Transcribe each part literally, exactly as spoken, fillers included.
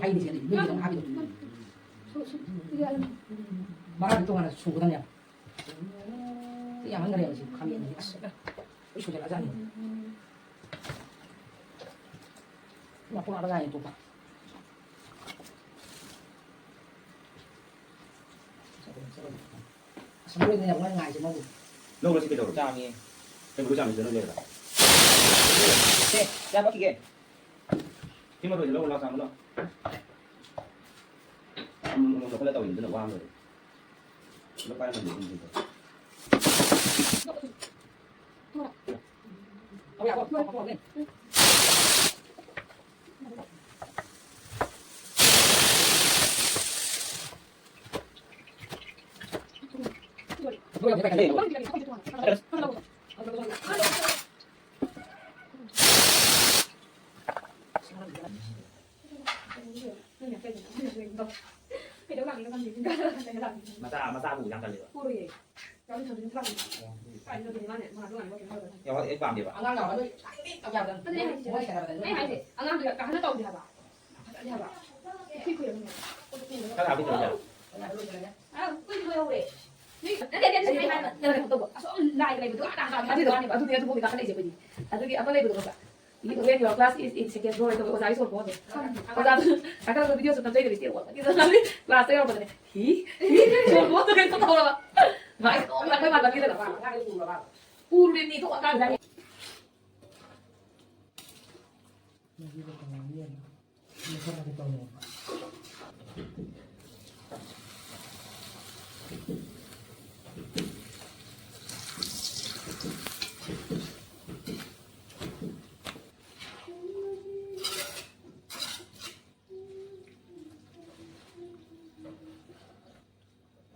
ꯍꯩꯅꯤ ꯁꯤꯗꯤ ꯃꯤꯒꯤ ꯑꯗꯨꯝ ꯍꯥꯞꯄꯤꯗꯣ꯫ ꯁꯨ-, ꯁꯨ-, ꯁꯨ-, ꯌꯥꯔꯦ꯫ ꯃꯔꯥꯗꯤ ꯇꯣꯉꯥꯟꯅ ꯁꯨꯒꯗꯕꯅꯦꯕ꯫ ꯁꯤ ꯌꯥꯝꯃꯟꯈ꯭ꯔꯦꯕ ꯁꯤ ꯈꯥꯃꯦꯟꯁꯤꯗꯤ꯫ ꯑꯁ, ꯂꯣꯏ ꯁꯨꯖꯜꯂꯛꯑꯖꯥꯠꯅꯤ꯫ ꯃꯄꯨꯡ ꯑꯃ ꯉꯥꯏꯔꯦ ꯑꯇꯣꯞꯄ꯫ ꯑꯁ, ꯃꯔꯣꯏꯗꯨꯅꯦ ꯌꯥꯝ ꯀꯟꯅ ꯉꯥꯏꯔꯤꯁꯦ ꯃꯥꯕꯨ꯫ ꯂꯧꯔꯣ ꯁꯤ ꯀꯩꯗꯧꯔꯒꯦ? ꯆꯥꯝꯃꯤ꯫ ꯀꯩ ꯃꯔꯣꯏ ꯆꯥꯝꯃꯤꯁꯤꯗ ꯅꯣꯏ ꯂꯩꯔꯒ? ꯁꯦ, ꯆꯥ ꯄꯛꯈꯤꯒꯦ꯫ ꯁꯤ ꯃꯔꯣꯏꯁꯦ ꯂꯧꯔꯣ ꯂꯥꯎ, ꯆꯥꯝꯃꯨ ꯂꯥꯎ꯫ ꯑꯃꯨꯛ ꯑꯃꯨꯛ ꯂꯧꯈꯠꯂ ꯇꯧꯔꯤꯅꯤ, ꯑꯗꯨꯅ ꯋꯥ ꯑꯃ ꯂꯣꯏꯔꯦ꯫ ꯂꯨꯄꯥ ꯌꯥꯡꯈꯩ ꯄꯤꯔꯤꯁꯦ꯫ ꯃꯆꯥ, ꯃꯆꯥꯕꯨ ꯌꯥꯝ ꯇꯜꯂꯦꯕ꯫ ꯌꯥꯎꯔꯤ ꯊꯝꯖꯤꯟ ꯊꯝꯃꯤ꯫ ꯀꯥꯏꯗ ꯊꯝꯖꯤꯟ ꯃꯥꯅꯦ? ꯃꯥ ꯑꯗꯨꯝ ꯉꯥꯏꯕ ꯀꯩꯅꯣ ꯇꯧꯗꯅ꯫ ꯌꯥꯎ-, ꯑꯩ ꯄꯥꯝꯗꯦꯕ꯫ ꯑꯉꯥꯡ ꯌꯥꯎꯔꯒ ꯅꯣꯏ ꯑꯗꯨꯅꯦ ꯑꯩ ꯍꯥꯏꯁꯦ꯫ ꯃꯣꯏ ꯁꯦꯟꯅꯕꯗ ꯑꯩ ꯍꯥꯏꯁꯦ, ꯑꯉꯥꯡꯗꯨ ꯀꯥꯍꯟꯅ ꯇꯧꯗꯦ ꯍꯥꯏꯕ꯫ ꯐꯖꯗꯦ ꯍꯥꯏꯕ꯫ ꯏꯀꯨꯏ ꯀꯨꯏꯔꯕꯅꯦ꯫ ꯈꯔ ꯍꯥꯞꯄꯤ ꯇꯧꯔꯤꯗ꯫ ꯑꯥ, ꯀꯨꯏꯗꯤ ꯀꯨꯏꯍꯧꯔꯦ꯫ ꯅꯣꯏ, ꯅꯠꯇꯦ, ꯅꯠꯇꯦ, ꯅꯠꯇꯦ, ꯑꯩ ꯍꯥꯏꯕ, ꯅꯪ ꯀꯩꯅꯣ ꯇꯧꯕ꯫ ꯑꯁꯣꯝ ꯂꯥꯏꯗ ꯂꯩꯕꯗꯣ, ꯑꯥ, ꯑꯥ, ꯑꯥ, ꯑꯗꯨꯗꯤ, ꯑꯥ, ꯑꯗꯨꯗꯤ, ꯑꯗꯨꯕꯨꯗꯤ ꯀꯥꯈꯠꯂꯛꯏꯁꯦ ꯑꯩꯈꯣꯏꯗꯤ꯫ ꯑꯗꯨꯒꯤ ꯑꯃ ꯂꯩꯕꯗꯣ ꯈꯪꯕ꯭ꯔꯥ? When your class is in second row ꯍꯥꯏ ꯇꯧꯕ ꯑꯣꯖꯥꯒꯤ ꯁꯣꯔ ꯈꯣꯡꯗꯣ꯫ ꯑꯣꯖꯥꯗꯨ ꯅꯥꯀꯜꯂꯝꯗ video ꯁꯨ ꯅꯝꯖꯩꯗꯅ ꯏꯆꯦ ꯋꯥꯠꯄꯒꯤ꯫ ꯀ꯭ꯂꯥꯁꯇ ꯌꯧꯔꯛꯄꯗꯅꯦ꯫ ꯍꯤ? ꯍꯤ? ꯁꯣꯔ ꯈꯣꯡꯗꯣ ꯀꯩꯅꯣ ꯇꯧꯔꯕ꯫ ꯃꯥꯏ ꯇꯣꯡ ꯂꯥꯛꯄꯩ ꯃꯥꯟꯕꯒꯤꯗꯅ꯫ ꯎꯔꯨꯔꯦ ꯃꯤꯗꯣ ꯑꯉꯥꯡ ꯂꯥꯏꯔꯤꯛ꯫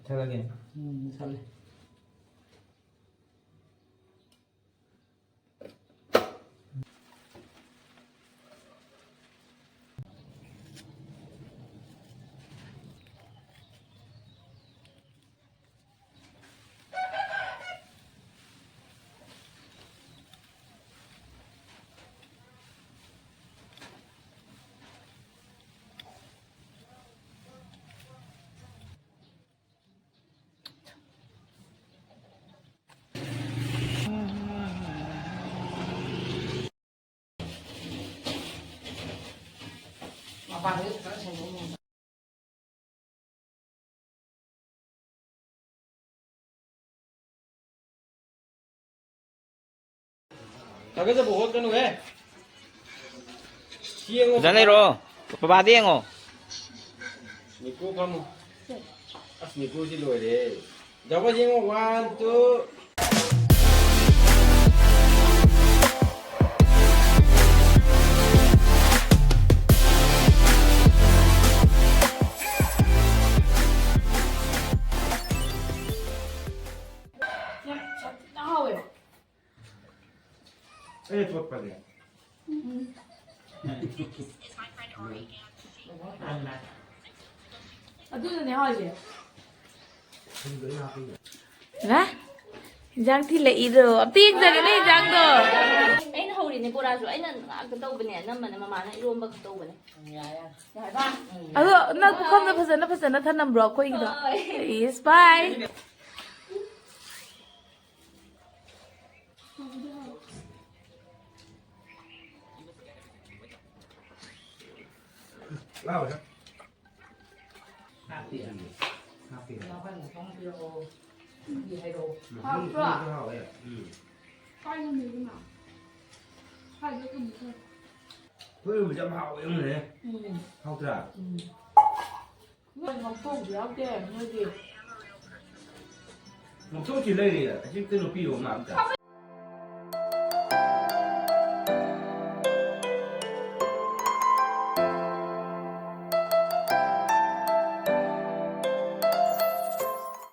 ꯆꯠꯂꯒꯦ꯫ ꯎꯝ, ꯆꯠꯂꯦ꯫ ꯊꯥꯒꯠꯆꯕ ꯍꯣꯠꯀꯅꯨꯍꯦ꯫ ꯁꯤ ꯌꯦꯡꯉꯣ꯫ ꯐꯖꯅ ꯂꯩꯔꯣ꯫ ꯄꯄꯥꯗ ꯌꯦꯡꯉꯣ꯫ ꯅꯤꯀꯨ ꯐꯝꯃꯨ꯫ ꯑꯁ, ꯅꯤꯀꯨꯁꯤ ꯂꯣꯏꯔꯦ꯫ ꯖꯒꯣꯏ ꯌꯦꯡꯉꯣ, one, two꯫ ꯌꯥꯝ ꯆꯥꯎꯅ ꯍꯥꯎꯋꯦ꯫ ꯑꯩꯅ ꯇꯣꯠꯄꯅꯦ꯫ ꯑꯗꯨꯅꯅꯦ ꯍꯥꯎꯔꯤꯁꯦ꯫ ꯍꯥ? ꯏꯟꯖꯥꯡ ꯊꯤꯜꯂꯛꯏꯗꯣ꯫ ꯑꯝꯇ ꯌꯦꯡꯖꯒꯦꯅꯦ ꯏꯟꯖꯥꯡꯗꯣ꯫ ꯑꯩꯅ ꯍꯧꯔꯤꯅꯦ ꯕꯣꯔꯥꯁꯨ꯫ ꯑꯩꯅ ꯉꯥꯛꯇ ꯇꯧꯕꯅꯦ꯫ ꯑꯅꯝꯕꯅ ꯃꯃꯥꯅ ꯏꯔꯣꯝꯕ ꯈꯛ ꯇꯧꯕꯅꯦ꯫ ꯌꯥꯔꯦ꯫ ꯌꯥꯔꯕ? ꯑꯗꯣ ꯅꯪ ꯄꯨꯈꯝꯗ ꯐꯖꯅ, ꯐꯖꯅ ꯊꯅꯝꯕ꯭ꯔꯣ ꯑꯩꯈꯣꯏꯒꯤꯗꯣ? ꯍꯣꯏ꯫ Yes, bye꯫ ꯂꯥꯎ, ꯁꯦ꯫ ꯍꯥꯞꯄꯤ꯫ ꯍꯥꯞꯄꯤ꯫ ꯌꯥꯎꯍꯜꯂꯣ, ꯊꯣꯡ ꯄꯤꯔꯛꯑꯣ꯫ ꯎꯝ, ꯍꯥꯎꯇ꯭ꯔꯣ? ꯊꯣꯡ ꯍꯥꯎꯋꯦ꯫ ꯎꯝ꯫ ꯀꯥꯏꯗꯅꯣ ꯏꯕꯦꯝꯃ? ꯀꯥꯏꯗ ꯊꯝꯃꯤꯅꯣ? ꯍꯣꯏ, ꯌꯥꯝ ꯍꯥꯎꯋꯦ, ꯌꯦꯡꯉꯨꯅꯦ꯫ ꯎꯝ꯫ ꯍꯥꯎꯇ꯭ꯔꯥ? ꯎꯝ꯫ ꯅꯣꯏ ꯉꯧꯊꯣꯛꯎꯕ ꯌꯥꯎꯗꯦ, ꯅꯣꯏꯗꯤ꯫ ꯉꯧꯊꯣꯛꯇ꯭ꯔꯤ ꯂꯩꯔꯤ, ꯑꯁꯤ ꯀꯩꯅꯣ ꯄꯤꯌꯣ, ꯑꯃ ꯑꯝꯇ꯫